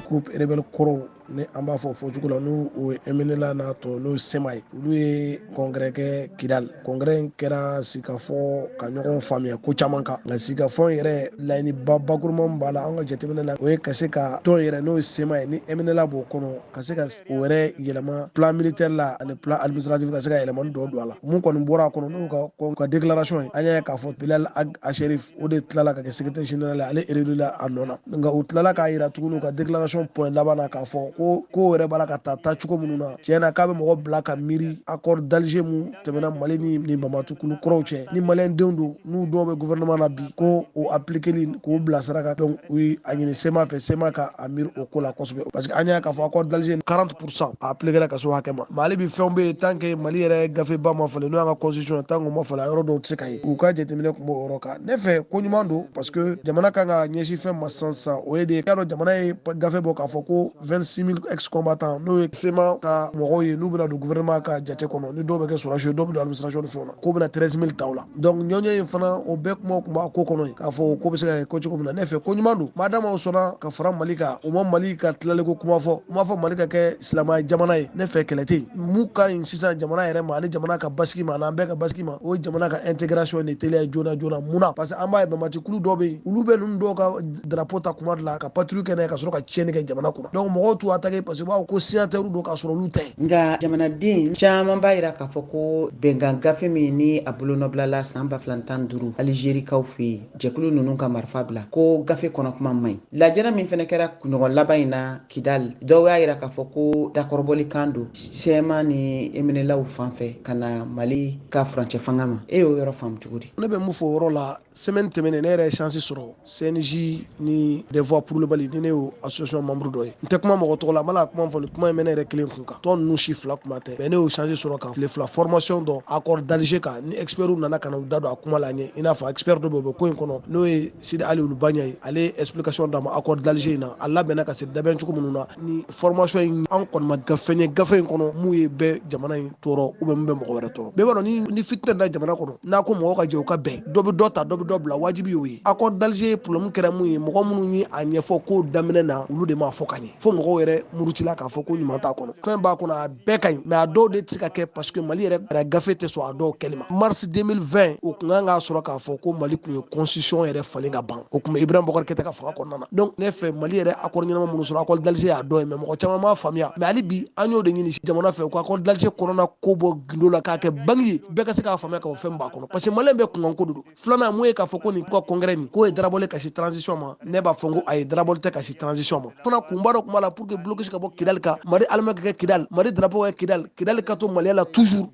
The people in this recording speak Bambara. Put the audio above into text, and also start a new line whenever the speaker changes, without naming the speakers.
Groupe rebelle kɔrɔw, ni an b'a fɔ fɔcogo la, n'o o ye MNLA n'a tɔ, n'o ye CMA ye, olu ye congrès kɛ Kidal. Congrès in kɛra sigikafɔ ka ɲɔgɔn faamuya ko caman kan, nka sigikafɔ in yɛrɛ laɲiniba bakuruma min b'a la, an ka jateminɛ la, o ye ka se ka tɔn yɛrɛ, n'o ye CMA ye, ni MNLA b'o kɔnɔ, ka se ka o yɛrɛ yɛlɛma plan militaire la ani plan administratif, ka se ka yɛlɛmani dɔ don a la. Mun kɔni bɔra a kɔnɔ, n'o ka déclaration ye, an y'a ye k'a fɔ Bilal Ag Acherif, o de tilala ka kɛ secrétaire général ye, ale réélu la a nɔ na. Nka u tilala k'a yira tuguni u ka déclaration point laban na k'a fɔ ko ko yɛrɛ b'a la ka taa taacogo minnu na, tiɲɛ na, k'a bɛ mɔgɔ bila ka miiri accord d'Alger mun tɛmɛna Mali ni banbaaci kulu kɔrɔw cɛ, ni maliyɛndenw don, n'u dɔw bɛ gouvernement na bi, ko o appliqueli k'o bila sira kan. Donc u ye a ɲini CMA fɛ, CMA ka a miiri o ko la kosɛbɛ, parce que an y'a k'a fɔ accord d'Alger, 40 % a appliqué ka se o hakɛ ma. Mali bi fɛnw bɛ yen, tant que Mali yɛrɛ gafeba ma falen, n'o y'an ka constitution ye, tant que o ma falen, a yɔrɔ dɔw tɛ se ka ye. U ka jateminɛ tun b'o yɔrɔ kan. Ne fɛ, ko ɲuman don, parce que jamana kan ka ɲɛsin fɛn ma sisan sisan, o ye de y'a dɔn jamana ye gafe bɔ k'a fɔ ko 26 000 ex combattants, n'o ye CMA ka mɔgɔw ye, n'u bɛna don gouvernement ka jate kɔnɔ, ni dɔw bɛ kɛ sɔrɔdasi ye, dɔw bɛ don administration ni fɛnw na, k'o bɛna 13 000 ta o la. Donc ɲɔɲɛ in fana, o bɛɛ kumaw tun b'a ko kɔnɔ yen, k'a fɔ o ko bɛ se ka kɛ ko cogo min na. Ne fɛ, ko ɲuman don. Madama o sɔnna ka fara Mali kan, u ma Mali ka tilaliko kuma fɔ, u m'a fɔ Mali ka kɛ silamɛya jamana ye. Ne fɛ, kɛlɛ tɛ yen. Mun ka ɲi sisan jamana yɛrɛ ma ani jamana ka basigi ma, an'an bɛɛ ka basigi ma, o ye jamana ka intégration de teliya joona joona. Mun na? Parce que an b'a ye, banbaaci kulu dɔw bɛ yen, olu bɛ ninnu dɔw ka drapeau ta kuma dɔ la ka patrouille kɛ n'a ye, ka sɔrɔ ka tiɲɛni kɛ jamana kɔnɔ. Donc mɔgɔw t'u attaquer parce que u b'a fɔ ko signataire don, k'a sɔrɔ olu tɛ.
Nka jamanaden caman b'a yira k'a fɔ ko bɛnkan gafe min ni a bolonɔbilala san 2015 Alizerikaw fɛ yen, jɛkulu ninnu ka marifa bila, ko gafe kɔnɔ kuma man ɲi. Lajɛrɛ min fɛnɛ kɛra kunɲɔgɔn laban in na Kidal, dɔw y'a yira k'a fɔ ko dakɔrɔbɔli kan don CMA ni MNLAw fan fɛ ka na Mali ka furancɛ fanga ma. E y'o yɔrɔ faamu cogo di?
Ne bɛ mun fɔ o yɔrɔ la? Semaine tɛmɛnen, ne yɛrɛ ye chance sɔrɔ, CNJ ni des voix pour le Mali, ni ne y'o association membre dɔ ye. N tɛ kuma mɔgɔ tɔgɔ la, n b'a kuma fɔ, ni kuma in bɛ ne yɛrɛ kelen kun kan, tɔn ninnu si fila kuma tɛ. Mais ne y'o chance sɔrɔ ka tile 2 formation dɔ accord d'Alger kan, ni experts nana ka na u da don a kuma la ɲɛ. I n'a fɔ expert dɔ bɛ, o bɛ ko in kɔnɔ, n'o ye Sidi Ali Ulubaɲa ye. Ale ye explication d'a ma accord d'Alger in na, a labɛnna ka se dabɛn cogo minnu na. Ni formation in, an kɔni ma gafe ye gafe in kɔnɔ mun ye bɛɛ jamana in tɔɔrɔ ou bien mun bɛ mɔgɔ wɛrɛ tɔɔrɔ. Bɛɛ b'a dɔn, ni fitinɛ da jamana kɔnɔ, n'a ko mɔgɔw ka jɛ u ka bɛn, dɔ bɛ dɔ ta, dɔ bɛ dɔ bila, wajibi y'o ye. Accord d'Alger problème kɛra mun ye? Mɔgɔ minnu ye a ɲɛfɔ ko daminɛ na, olu de m'a fɔ ka ɲɛ, fo mɔgɔw yɛrɛ murutila k'a fɔ ko ɲuman t'a kɔnɔ. Fɛn b'a kɔnɔ, a bɛɛ ka ɲi, mais a dɔw de tɛ se ka kɛ, parce que Mali yɛrɛ gafe tɛ sɔn a dɔw kɛli ma. Mars 2020, o kun kan k'a sɔrɔ k'a fɔ ko Mali kun ye constitution yɛrɛ falen ka ban, o kun bɛ Ibrahim Boubacar Keïta ka fanga kɔnɔna na. Donc ne fɛ, Mali yɛrɛ accord ɲɛnama minnu sɔrɔ, accord d'Alger y'a dɔ ye, mais mɔgɔ caman m'a faamuya. Mais hali bi, an y'o de ɲini jamana fɛ, u ka accord d'Alger kɔnɔna ko bɔ gindo la k'a kɛ bangi ye, bɛɛ ka se k'a faamuya k'a fɔ fɛn b'a kɔnɔ, parce que maliyɛn bɛɛ kunkan ko de don. Filanan mun ye? K'a fɔ ko nin ka congrès nin k'o ye darabɔli ka se transition ma, ne b'a fɔ n ko ayi, darabɔli tɛ ka se transition ma. Fana kunba dɔ kun b'a la pour que blocus ka bɔ Kidali kan, Mali armée ka kɛ Kidali, Mali drapeau ka kɛ Kidali, Kidali ka to Maliya la toujours.